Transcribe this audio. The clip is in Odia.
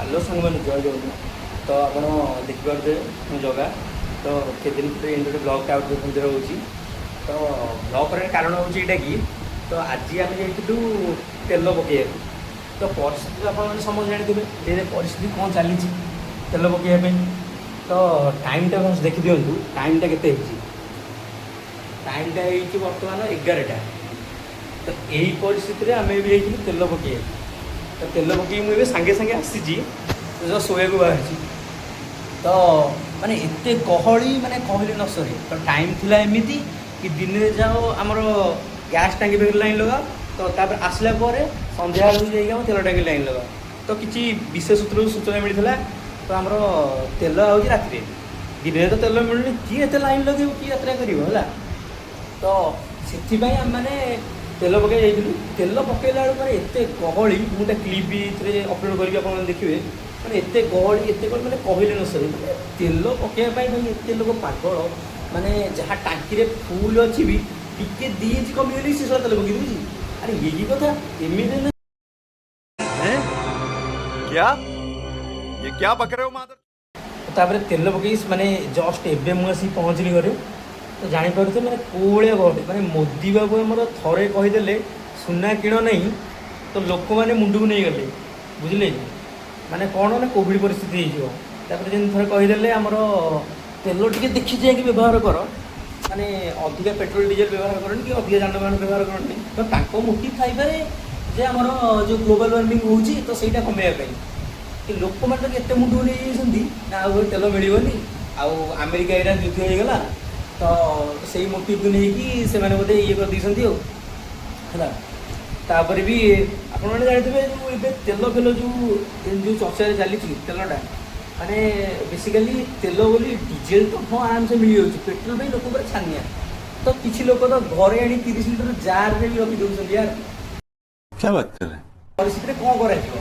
ହ୍ୟାଲୋ ସାଙ୍ଗମାନେ, ଜୟ ଜଗନ୍ନାଥ। ତ ଆପଣ ଦେଖିପାରୁଥିବେ, ମୁଁ ଜଗା। ତ କେତେ ଦିନ ପରେ ଏମିତି ଗୋଟେ ବ୍ଲଗ୍ଟା ଆଉ ଟିକେ ରହୁଛି। ତ ବ୍ଲଗ୍ କରିବାର କାରଣ ହେଉଛି ଏଇଟା କି, ତ ଆଜି ଆମେ ଯାଇଥିଲୁ ତେଲ ପକାଇବାକୁ। ତ ପରିସ୍ଥିତି ତ ଆପଣମାନେ ସମସ୍ତେ ଜାଣିଥିବେ ଯେ ପରିସ୍ଥିତି କ'ଣ ଚାଲିଛି ତେଲ ପକାଇବା ପାଇଁ। ତ ଟାଇମ୍ଟା ଫାଷ୍ଟ ଦେଖିଦିଅନ୍ତୁ, ଟାଇମ୍ଟା କେତେ ହେଇଛି। ଟାଇମ୍ଟା ହେଇଛି ବର୍ତ୍ତମାନ 11ଟା। ତ ଏଇ ପରିସ୍ଥିତିରେ ଆମେ ବି ଯାଇଥିଲୁ ତେଲ ପକାଇବାକୁ। ତ ତେଲ ପକେଇକି ମୁଁ ଏବେ ସାଙ୍ଗେ ସାଙ୍ଗେ ଆସିଛି, ତ ଶୋଇବାକୁ ବାହାରିଛି। ତ ମାନେ ଏତେ ଗହଳି, ମାନେ କହିଲେ ନ ସରେ। ତ ଟାଇମ୍ ଥିଲା ଏମିତି କି ଦିନରେ ଯାଅ, ଆମର ଗ୍ୟାସ୍ ଟାଙ୍କି ପାଖରେ ଲାଇନ୍ ଲଗାଅ, ତ ତାପରେ ଆସିଲା ପରେ ସନ୍ଧ୍ୟାବେଳକୁ ଯାଇକି ଆମ ତେଲ ଟାଙ୍କି ଲାଇନ୍ ଲଗାଅ। ତ କିଛି ବିଶେଷ ସୂତ୍ରରୁ ସୂଚନା ମିଳିଥିଲା, ତ ଆମର ତେଲ ହେଉଛି ରାତିରେ। ଦିନରେ ତ ତେଲ ମିଳୁନି, କିଏ ଏତେ ଲାଇନ୍ ଲଗେଇବ, କିଏ ଯାତ୍ରା କରିବ, ହେଲା? ତ ସେଥିପାଇଁ ଆମେମାନେ ତେଲ ପକାଇ ଯାଇଥିଲୁ। ତେଲ ପକାଇଲା ବେଳକୁ ମାନେ ଏତେ ଗହଳି, ମୁଁ ତା କ୍ଲିପ୍ ବି ଏଥିରେ ଅପଲୋଡ଼ କରିବି, ଆପଣମାନେ ଦେଖିବେ। ମାନେ ଏତେ ଗହଳି, ଏତେ ଗହଳି, ମାନେ କହିଲେ ନ ସରେ। ମାନେ ତେଲ ପକାଇବା ପାଇଁ ଭାଇ ଏତେ ଲୋକ ପାଗଳ। ମାନେ ଯାହା ଟାଙ୍କିରେ ଫୁଲ୍ ଅଛି ବି, ଟିକେ 2 ଇଞ୍ଚ କମିଗଲେ ସେ ଶଳା ତେଲ ପକେଇ ଦେଉଛି। ଆରେ, ଇଏ କି କଥା? ଏମିତି ନା क्या ये क्या बक रहे हो मादर? ତାପରେ ତେଲ ପକେଇ ମାନେ ଜଷ୍ଟ ଏବେ ମୁଁ ଆସିକି ପହଞ୍ଚିଲି ଘରେ। ତ ଜାଣିପାରୁଥିବେ ମାନେ କେଉଁ ଭଳିଆ ଗହଳି। ମାନେ ମୋଦି ବାବୁ ଆମର ଥରେ କହିଦେଲେ ସୁନା କିଣ ନାହିଁ, ତ ଲୋକମାନେ ମୁଣ୍ଡକୁ ନେଇଗଲେ, ବୁଝିଲେ କି? ମାନେ କ'ଣ ନା କୋଭିଡ଼ ପରିସ୍ଥିତି ହେଇଯିବ। ତାପରେ ଯେମିତି ଥରେ କହିଦେଲେ ଆମର ତେଲ ଟିକେ ଦେଖି ଚାହିଁକି ବ୍ୟବହାର କର, ମାନେ ଅଧିକା ପେଟ୍ରୋଲ ଡିଜେଲ ବ୍ୟବହାର କରନି କି ଅଧିକା ଯାନବାହାନ ବ୍ୟବହାର କରନି, ତ ତାଙ୍କ ମୋଟିଭ୍ ଥାଇପାରେ ଯେ ଆମର ଯେଉଁ ଗ୍ଲୋବାଲ୍ ୱାର୍ମିଂ ହେଉଛି, ତ ସେଇଟା କମେଇବା ପାଇଁ। କି ଲୋକମାନେ ତ ଏତେ ମୁଣ୍ଡକୁ ନେଇଯାଇଛନ୍ତି ନା ଆଉ ତେଲ ମିଳିବନି, ଆଉ ଆମେରିକା ଇରାନ ଯୁଦ୍ଧ ହେଇଗଲା, ତ ସେଇ ମୋଟିଭକୁ ନେଇକି ସେମାନେ ବୋଧେ ଇଏ କରିଦେଇଛନ୍ତି ଆଉ ହେଲା। ତାପରେ ବି ଆପଣମାନେ ଜାଣିଥିବେ, ଯେଉଁ ଏବେ ତେଲ ଫେଲ ଯେଉଁ ଚର୍ଚ୍ଚାରେ ଚାଲିଛି ତେଲଟା, ମାନେ ବେସିକାଲି ତେଲ ବୋଲି ଡିଜେଲ ତ ହଁ ଆରାମସେ ମିଳିଯାଉଛି, ପେଟ୍ରୋଲ ପାଇଁ ଲୋକ ପୁରା ଛାନିଆ। ତ କିଛି ଲୋକ ତ ଘରେ ଆଣି 30 ଲିଟର ଜାରରେ ବି ରଖି ଦେଉଛନ୍ତି ୟାର। क्या बात कर रहे हैं? ପରିସ୍ଥିତିରେ କ'ଣ କରାଯିବ?